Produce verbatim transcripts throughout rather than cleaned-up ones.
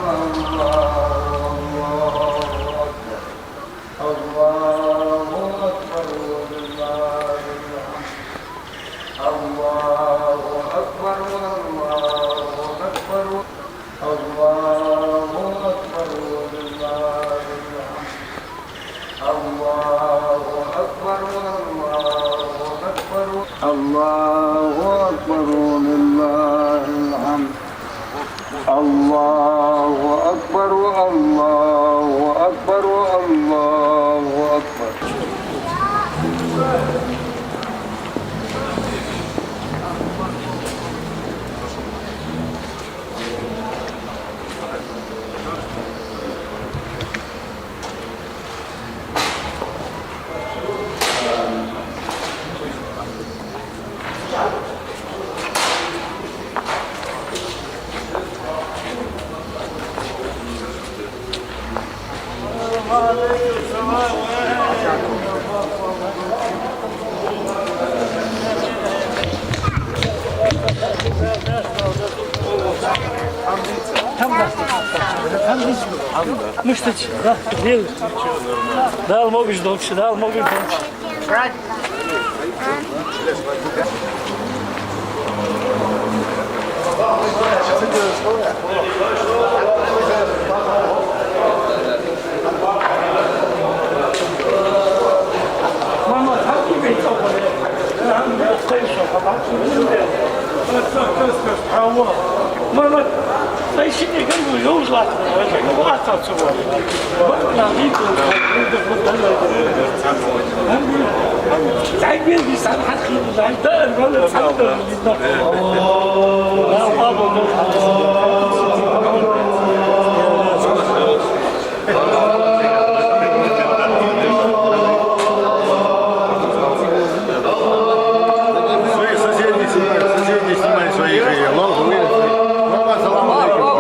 الله أكبر. الله أكبر ولله الحمد. الله أكبر، الله أكبر. الله أكبر ولله الحمد. الله أكبر، الله أكبر. الله أكبر ولله الحمد. الله أكبر، الله أكبر، الله أكبر. Мишта да, Дала могаш долча, Дала могаш долча. Свои соседей снимай, соседей снимай, своих и лол, вы. Мама, салам алейкум.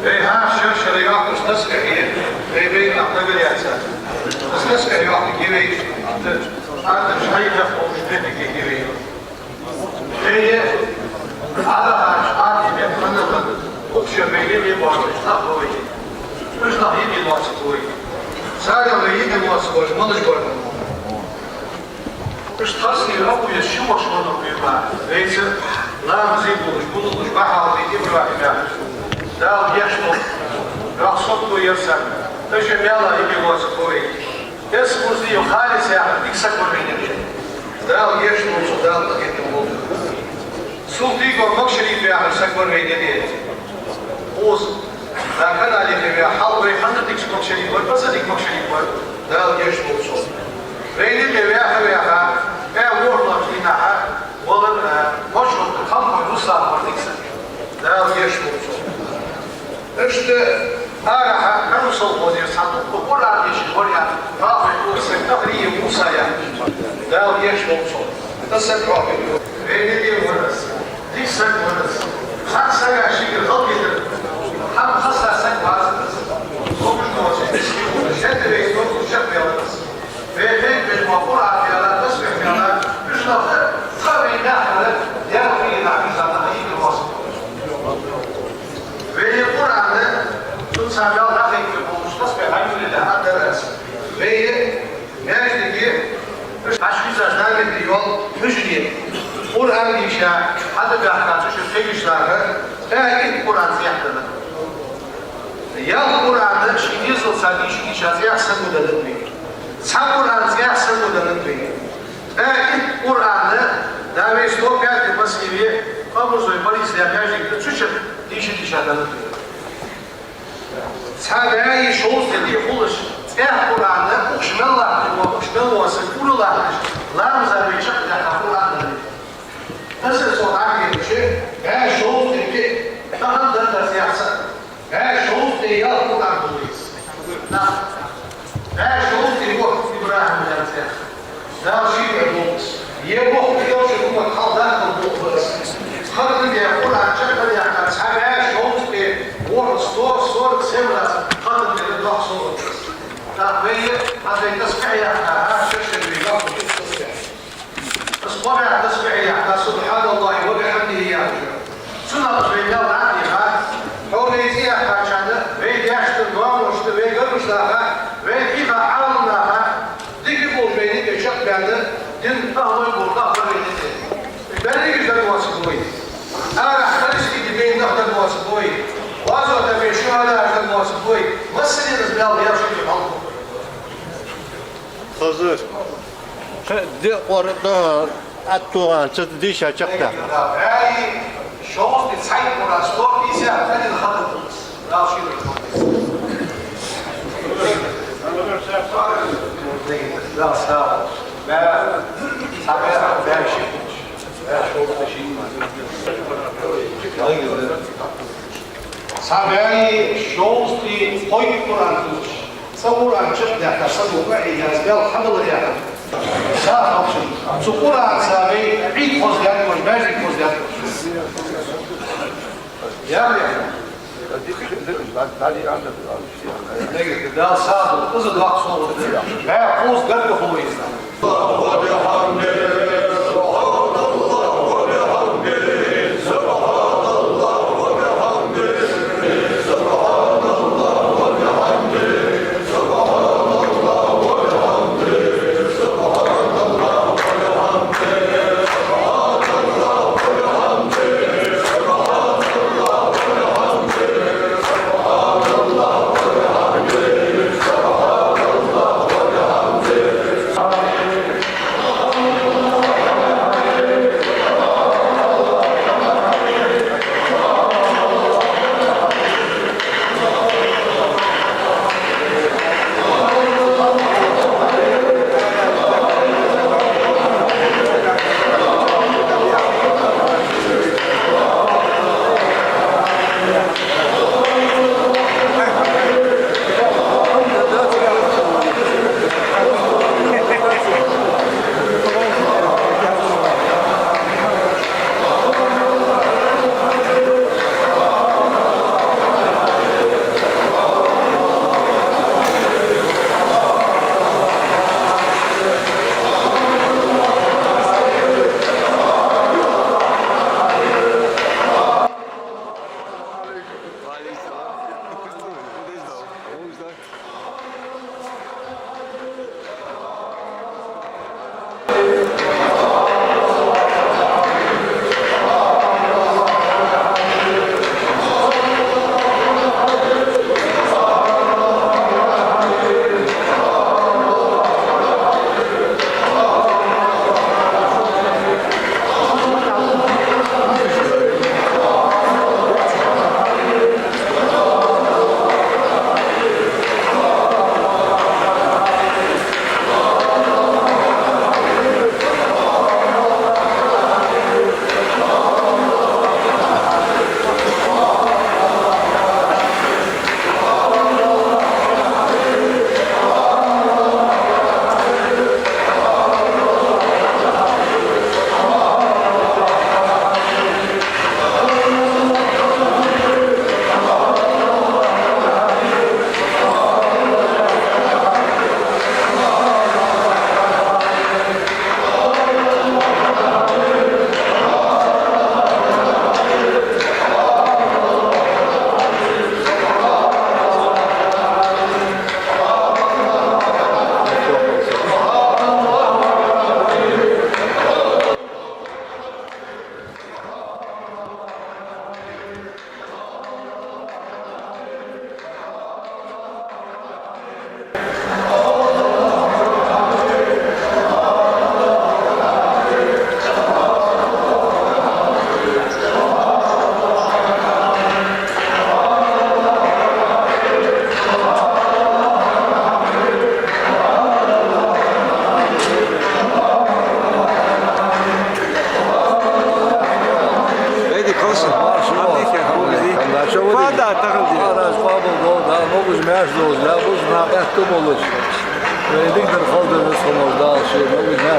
Вай хӀанз шер-шерага йоаккхаш тасбихь е, вай байнах дагар яц. Тасбихь йоаккхаргья вай, Ӏадаташ хьайгахь болаш деррига я вай. Вай е, Ӏадаташ, Ӏадаташ бетта ханна, укх шера вай лелабоалаш нах ба вай. Уж нах йиъ лоаца ба вай. Царел вай йиъ лоаца болаш малаш бар? Иштта харцахьа рабу я ши вош вана хьуй ма, вайца ламаз де болаш, гуллуш, Бахьалдин ИбрахӀим яхаш. Дала гешт долда, рахсот лу ер саг. Таша мела иби лоаца ховай. Эс музди ю Халис яхаш дика саг вар вайна де. Дала гешт долда цун, Дала къахетам болба. Султыгов Макшарип яхаш саг вар вайна де. Укхаза Дакан Ӏалихе ваь хьалха вай ханна дикача Макшарип вар, паза дика Макшарип вар, Дала гешт долда цунна. Вайна тӀа ваьха-ваьха, э, ворхӀлагӀча дийнахьа валар, э, Мочкъий Хамхой Руслан вар дика саг, Дала гешт долда цунна. Иштта арахьа Кхару совхозера цхьа дукха Къуръан дешаш вар яхаш, Вай Муса яхаш, Дала гешт долда цунна. Из саг хьоахавир. Вай Ӏилма вар из, дика саг вар из. Цхьаккха сага шийгара халкъ дитар, хӀама хоза саг вацар из. Цо уж доацаш, мискин хулаш, шоайла вай сога чакхбаьлар из. Вай кхайкабеш ва Къуръан аьнна, тасбихь аьнна, уж нах тха вай мехкара дерригача дӀабийрза нах йигар вац. Вай Къуръан, цунца Дала дӀакхайкабеш болаш, тасбихь, алхьамдулиллахӀ, дар из. Вай маьждиге, уж хьашвийзаш дагадийол хьужаре, Къуръан дийша, хьадагахка цу чура кхайкаш нах, ткъаь итт Къуръан цӀихь да. Ялх Къуръан ший дезалца дийша-дийша цӀихь саго деннад вайна. Цхьа Къуръан цӀихь саго деннад вайна. Ткъаь итт Къуръан, да, вай сто пятый мазхӀабе, Къамарзой Борис ле маьждиг да, цу чура дийша-дийша деннад вайна. Цхьа бӀаьи шовзткъеи диъ хулаш, цӀихь Къуръан, укх чу мел латташ ва, укх чу мел вола саг ура латташ, ламаза вай чакхдаьха Къуръан да. Из цо дӀакхайкача, бӀаь шовзткъеи диъ, тахан деннад цӀихь саг, бӀаь шовзткъеи ялх Къуръан хул из. БӀаь шовзткъеи ворхӀ ИбрахӀим яха цӀихь. Дала ший бӀу болх. Е боху кхел шу хӀума хьалдаккхал болх ба из. Хатам де Къуръан чакхдаьха цхьа бӀаь шовзткъеи ворхӀ, сто сорок семь раз хатам де доккха совгӀат да из. ТӀаккха вай, хьажал, тасбихь яхка, а, шершен вай йоккха тасбихь. Из кхо бӀаь тасбихь яхка, سبحان الله وبحمده яхаш. Цунах вай Даьла дӀатӀехьа, хьо вай цӀи яьккхачарна, вай даьшта, ноаношта, вай гаргарча наха, вай хьийха Ӏаламнаха, дика болча вайна юкъе чакхбаьнна, дина ахӀлой болча нах бар вайна тӀа. Берригаш дар воацаргба вай. Арахьа Палестине бейна нах дар воацаргба вай. ГӀазоте бе шухӀадааш дар воацаргба вай. Массане а из Даьла, Даьла шийга хьалхо. Хазар. Ше, диъ Къуръан, да, аттуган, цу дийша чакхдаьха. БӀаьи шовзткъеи цхьайтта Къуръан, сто пятьдесят один хатам хул из. Дала ший рахмат. Дала сагӀа. Баь, цхьа баь, баь ши. Баь шовзткъеи ши. Цхьа бӀаьи шовзткъеи кхойтта Къуръан хулаш. Цхьа Къуръан чакхдаьха саго кхоъ яз бел хьабала яхар. Са халчун. Цу Къуръанца вай Ӏид хоздаьд вай, маьждиг хоздаьд вай. Яхар. Дала сагӀа, из доккха совгӀат да. БӀаь кхузткъа гаргга хул из. Вай дикадар хала да веза хӀама Дала ший ма вина.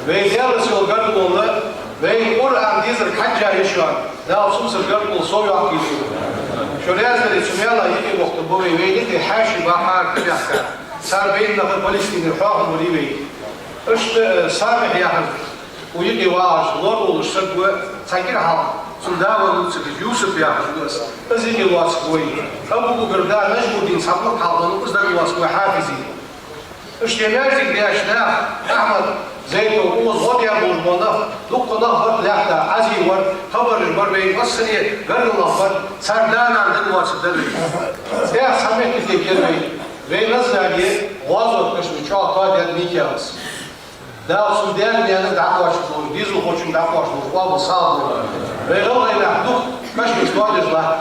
Вай Даьла расул гаргало, вай Къуръан дезар хьежжа йиш йола, Дала цунца гаргало совйоаккхийта. Шо раьза дале, цу маьла юкъе вахийта ба вай, вайна тӀа хьаьший бахьар кхы баьхка. Цар байнараш Палестинера хьехам баьб вай. Иштта, э, Самихь яхаш, укх юкъе вагӀаш, лораволаш саг ва, цхьа кӀира хьалха, цун да венна ца хилча, Юсуп яхаш ва из. Из юкъе воацаргва вай. Абу-Бакара да Нажмудин цхьа бутт хьалха венна, из дага воацаргва вай, Хьафизи. Иштта маьждиг деш нах, Ахьмад Зайтов, укхаза гӀо деш болаш бола нах, дукха нах бар лаьтта, Ӏазий вар, хабараш бар вайна, массане гаргара нах бар, цар да-нана дага воацаргда вай. ТӀехьа цхьа моттиг кхер вай. Вай Наьсаре гӀазот кашамаш чӀоагӀа тоадаьд Микаила. Дала цун даьна-наьна дӀакхоачаш долаш, дезалхочун дӀакхоачаш долаш, къоабал салам лолда. Вай гӀалгӀай нах дукха кашамаш тоадеш латт.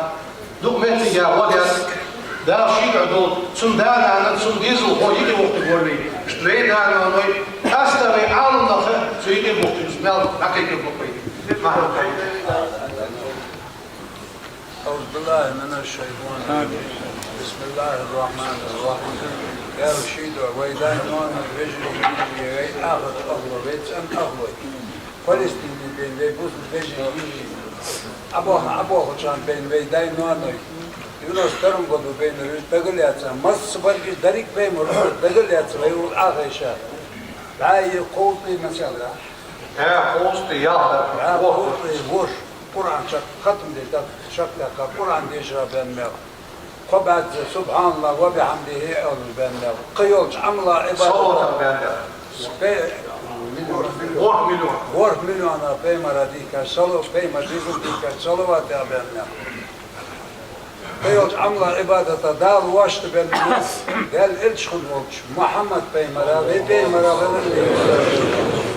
Дукха моттигаш гӀо даьд. Дала ший дуӀа долда, цун да-нана, цун дезалхо юкъе вахийтаргва вай. Иштта вай да-наной, къаьстта вай Ӏалам нах цу юкъе бахийтача маьл дӀакхайкаргба вай. أعوذ بالله من الشيطان الرجيم. بسم الله الرحمن الرحيم. Даьла ший дуӀа, вай даьй-ноаной, вежарий-йижарий, вай ахарт ахлой, вай цӀен ахлой. Палестине баьнна вай бусалба вежарий-йижарий. Ӏобоах-, Ӏобоахачарна баьнна вай даьй-ноаной. Девяносто втором году баьннараш дагалаьца, массабараш деррига баьннараш дагалаьца вай укхаза Ӏохайша. БӀаь кховзткъеи масала. БӀаь кховзткъеи ялх. БӀаь кховзткъеи ворхӀ. Къуръан чакх хатам де, чакхдаьккха, Къуръан дешара баьнна мел. Кхо бӀаьзза «СубхьаналлахӀ ва бихьамдихӀи» аьлар баьнна мел. Кхыйолча Ӏамала, Ӏибадата салават баьнна мел. Пе-, ворхӀ миллион. ВорхӀ миллиона пайхамара дийхкача сала-, пайхамара дезал дийхкача салавата баьнна мел. Кхыйолча Ӏамала, Ӏибадата Дала воашта баьнна мел. Даьла элча хинна волча Мухьаммад пайхамара, вай пайхамара белар вай.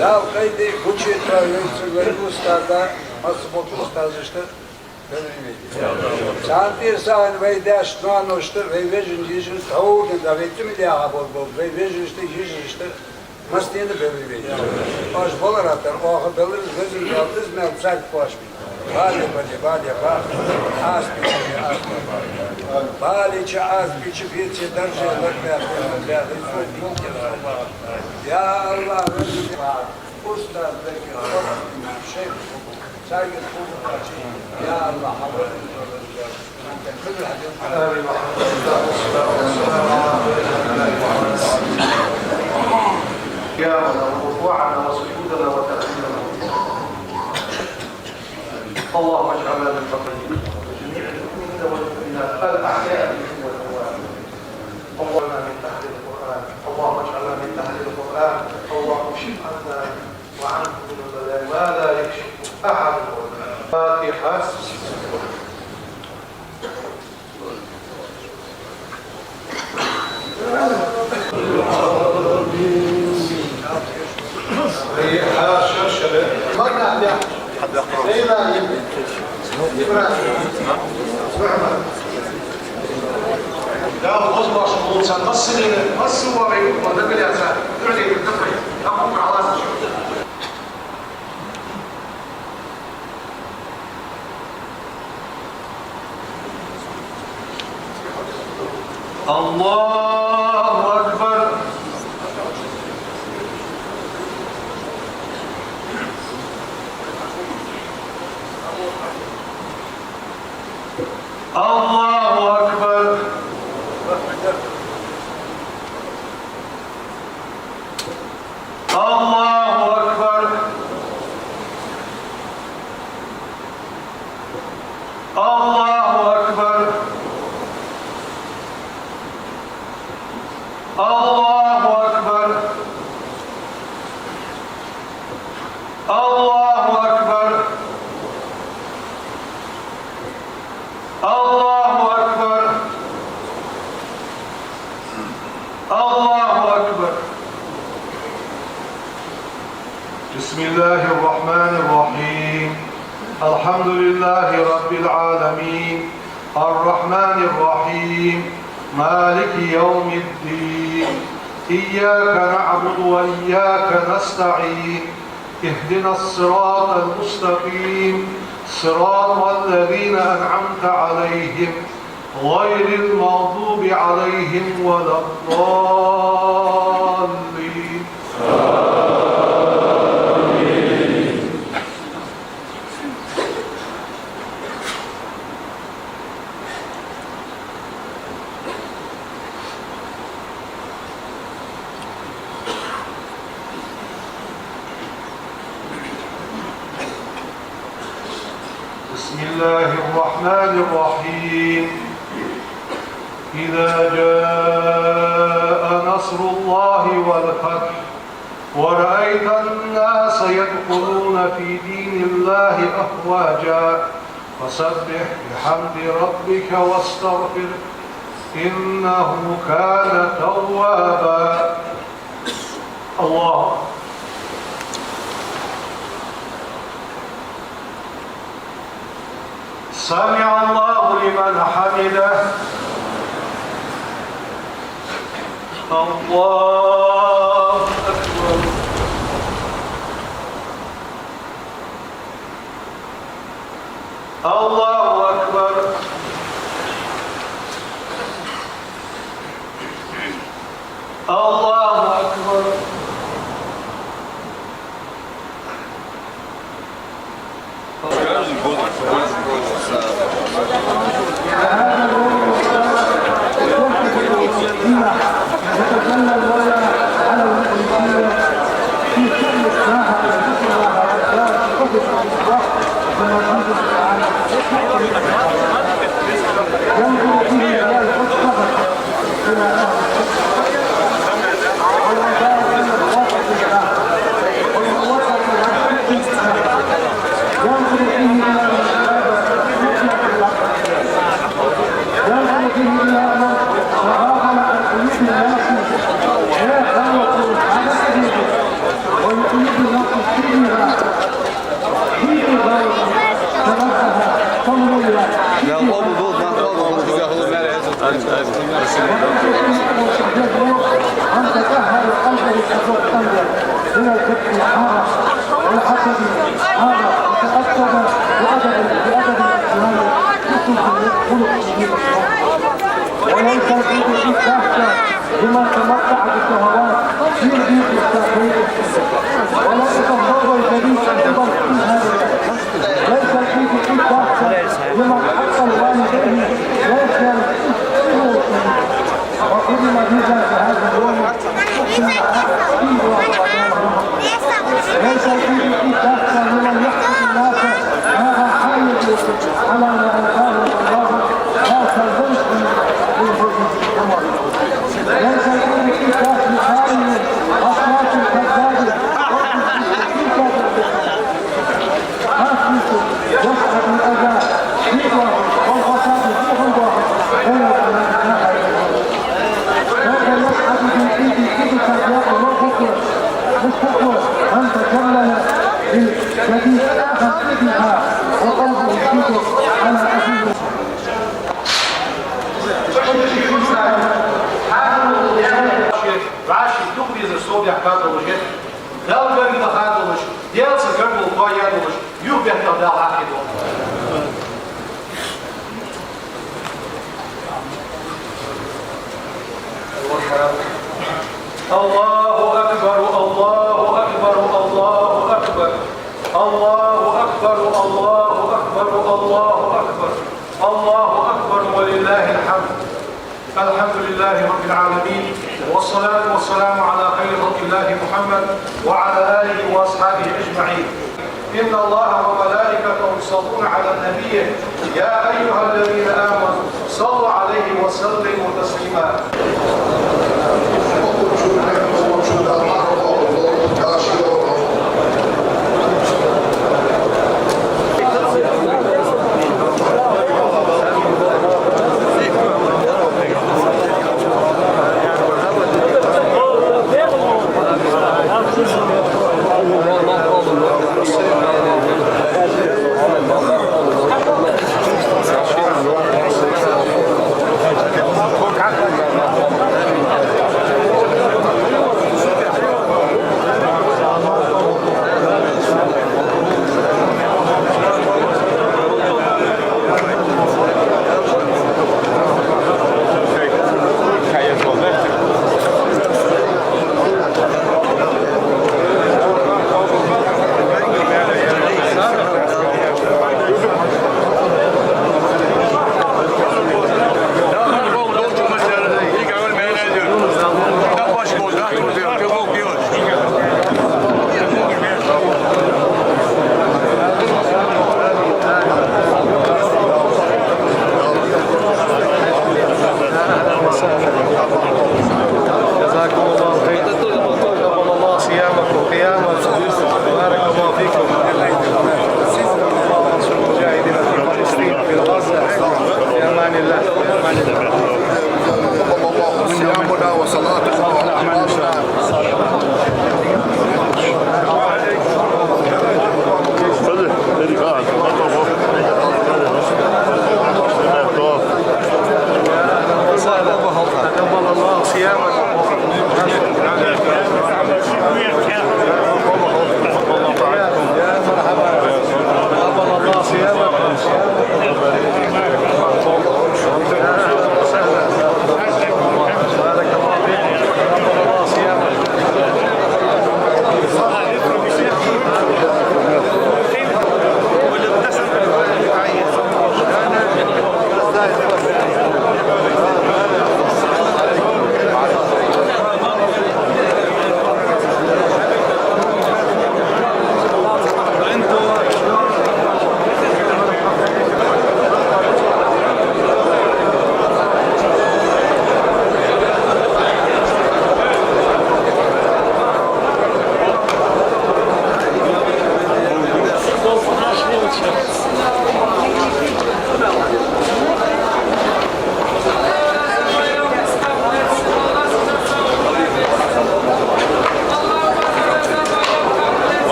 Дала къайле гуча а тӀа вай, вай устаза, масса болча устазашта белар вай. Царна тӀера сагӀийна вай даьшта, ноаношта, вай вежарашта, йижарашта, хьоган да вай тӀа мел яха болча, болча вай вежарашта, йижарашта, массанена белар вай. Оаш балара тара оаха белар, Везан Дала из мел царга кхоачаш бе. Бале, бале, бале, бале. Аспича, аспича. Бале ча, аспича, беце дарже лакъяхе, лакъяхе, сога мулкера сога. Я АллахӀ, Везан Дала, устаз бекер, шайх, царгара хургболча, я АллахӀ, хьавар. آمين. والحمد لله والصلاة والسلام على رسول الله. قيامنا وركوعنا وسجودنا وتهليلنا. اللهم اجعلنا من قبل جميع المؤمنين والمؤمنات الأحياء منهم والأموات. اللهم من أهل القرآن. اللهم اجعلنا من أهل القرآن. اللهم اكشف عنا وعنهم من البلاء ما لا يكشف أحد. الفاتحة. الله أكبر. الله أكبر. الله أكبر. الله أكبر. الله أكبر. الله أكبر. الله أكبر. الله أكبر. بسم الله الرحمن الرحيم. الحمد لله رب العالمين. الرحمن الرحيم. مالك يوم الدين. إياك نعبد وإياك نستعين. اهدنا الصراط المستقيم، صراط الذين أنعمت عليهم، غير المغضوب عليهم ولا الضالين. بسم الله الرحمن الرحيم. إذا جاء نصر الله والفتح ورأيت الناس يدخلون في دين الله أفواجا فسبح بحمد ربك واستغفره إنه كان توابا. الله. سمع الله لمن حمده. الله أكبر. الله أكبر. الله أكبر. Даьла къоабал долда, нах къоабал долда, хьалха мел Даьла гаргара хьадолаш, Даьлаца гаргало кхоадаь долаш, юхабетталда Дала хьахи доху. الله أكبر، الله أكبر، الله أكبر. الله أكبر، الله أكبر، الله أكبر. الله أكبر ولله الحمد. الحمد لله رب العالمين، والصلاة والسلام على خير خلق الله محمد وعلى آله وأصحابه أجمعين. إن الله وملائكته يصلون على النبي، يا أيها الذين آمنوا صلوا عليه وسلموا تسليما.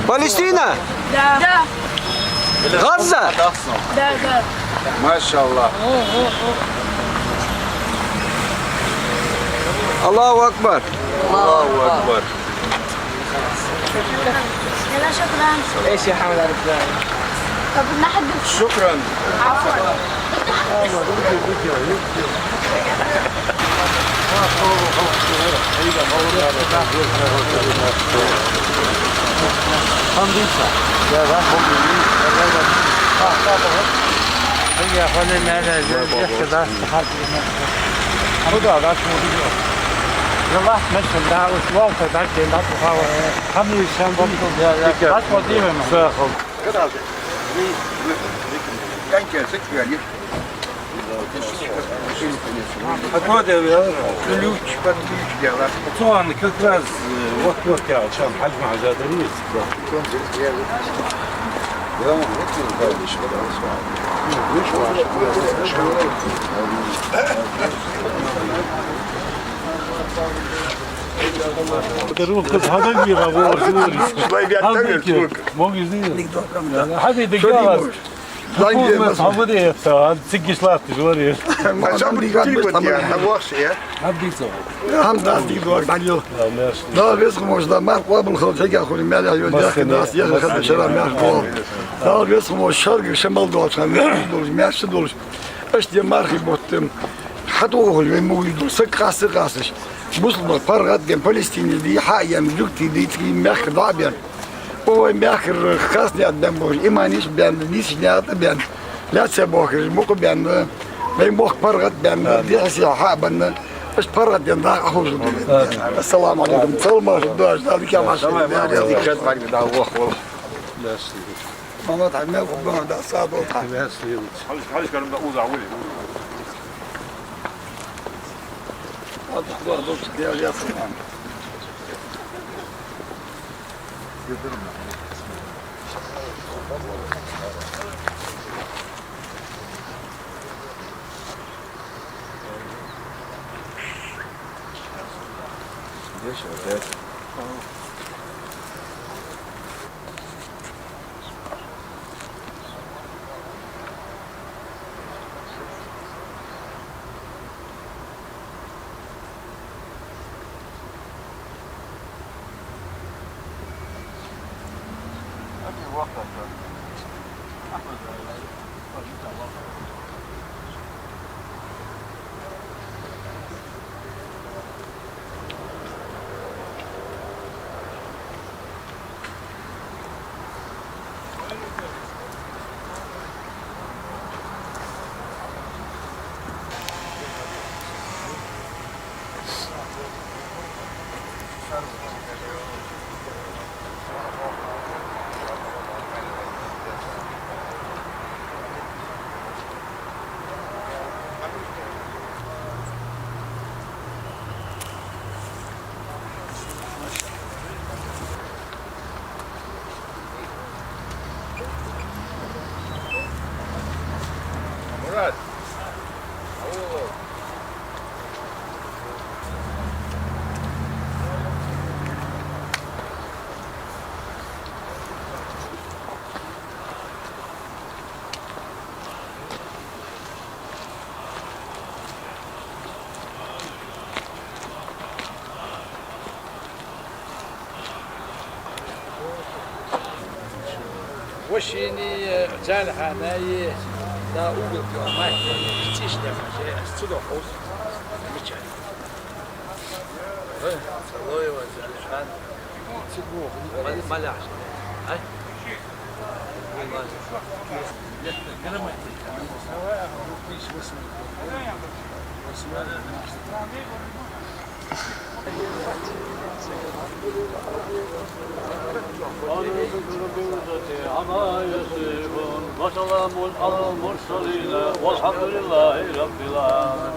Палестина? Да. Да. Газа? Да, да. Машаллах. Аллаху акбар. Аллаху акбар. يلا، شكرا. ايش يا حمد عبد الله؟ طب نحدد. شكرا. عفوا. Ключ под ключ делать. Цо аьнна, как раз, э, вот, вот я вот щас Хьажмахьаджа дари. Коробка хьадагира, во, зури. Шулай бетта хьадагира. Могу здесь. Хьади дагира. Хьукумат хьаваде, цига иш латташ варе. Ма сабри гад бе, таман хьавахш, я? Хьабдийца. Хьамдас дийдор, Данил. Дала веза хӀама, Дала марха къоабал хилда, хьегахури, маьлехь йола, яхка дас, яхар хада шера маьрша бола. Дала веза хӀама, шарга шамал долаш, маьрша долаш, маьрша долаш. Аш де мархий бутта. Хьатохаш вай мугӀи ду, саг къаьста къаьсташ. Бусалба паргӀат бен, Палестине дий, хьа а ен, жугтий дий, цига мехка дӀа а бен. Вай мехкара хасният бен бохаш, иманаш бен, дисаш ният бен. Лаьца бохаш, мукъа бен, вай мохк паргӀат бен, дехьа-сехьа хьа а бен. Аш паргӀат бен дагӀа хьожал ду. Ассаламу Ӏалайкум. Салам ду, аш дали кема аш. Мамат, хьа мел хубба да садо. Хьалаш, хьалаш карам да уза вали. Здесь вот это. Мурат. Вошини, э, царна хьанаи, да, угол тёмай, циш дема, э, цудо хос. Мичай. Э, Салоева, Залихан. Мал-, маляш. Ай? وسلام على المرسلين والحمد لله رب العالمين.